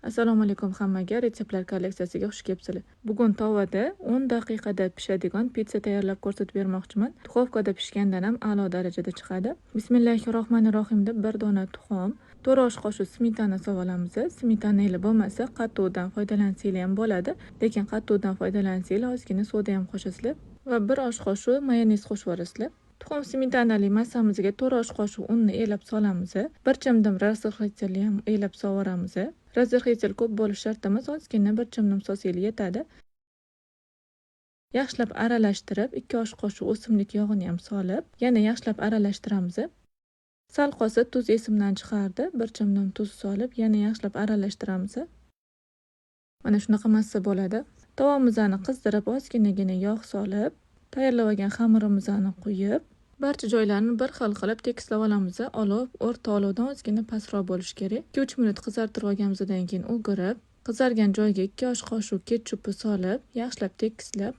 Assalomu alaykum hammaga, retseptlar kolleksiyasiga xush kelibsizlar. Bugun tovada 10 daqiqada pishadigan pitsa tayyorlab ko'rsatib bermoqchiman. Duxovkada pishgandan ham a'lo darajada chiqadi. Bismillahirrohmanirrohim deb bir dona tuxum, 4 osh qoshiq smetana solib olamiz. Smetana ili bo'lmasa, qatiqdan foydalansanglar ham bo'ladi, lekin qatiqdan foydalansanglar, ozgina soda ham qo'shasizlar va 1 osh qoshiq mayonez qo'shib yuborasizlar. Tuxum smetanali massamizga 4 osh qoshiq unni elab solamiz. Bir chimdim разрыхлитель ham elab solvoramiz. Разрыхлитель ko'p bo'lishi shart emas, ozgina bir chimdim solsanglar yetadi. Yaxshilab aralashtirib, 2 osh qoshiq o'simlik yog'ini ham solib, yana yaxshilab aralashtiramiz. Sal qolsa tuz esimdan chiqardi. Bir chimdim tuz solib, yana yaxshilab aralashtiramiz. Mana shunaqa massa bo'ladi. Tovamizni qizdirib, ozginagina yog' solib, tayyorlab olgan xamirimizni quyib, barcha joylarini bir xil qilib tekislab olamiz. Olov o'rta olovdan ozgina pastroq bo'lishi kerak. 2-3 minut qizartirib olganimizdan keyin o'girib, qizargan joyga 2 osh qoshiq ketchupni solib, yaxshilab tekislab,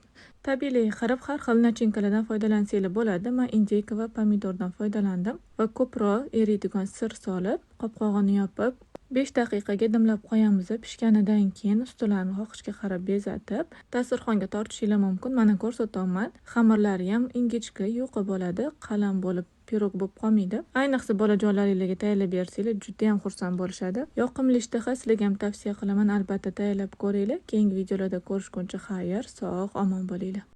tabiiyligiga qarab har xil начинка lardan foydalansanglar bo'ladi. Men индейка va pomidordan foydalandim va ko'proq eriydigan sir solib, qopqog'ini yopib, 5 daqiqaga dimlab qo'yamiz. Pishganidan keyin ustilarini xohishga qarab bezatib, dasturxonga tortishinglar mumkin. Mana ko'rsatyapman. Xamirlari ham ingichka, yuqa bo'ladi, qalin bo'lib pirog bo'lib qolmaydi. Ayniqsa bolajonlaringlarga tayyorlab bersanglar, juda ham xursand bo'lishadi. Yoqimli ishtaha, sizlarga ham tavsiya qilaman, albatta tayyorlab ko'ringlar. Keyingi videolarda ko'rishguncha xayr, sog', omon bo'linglar.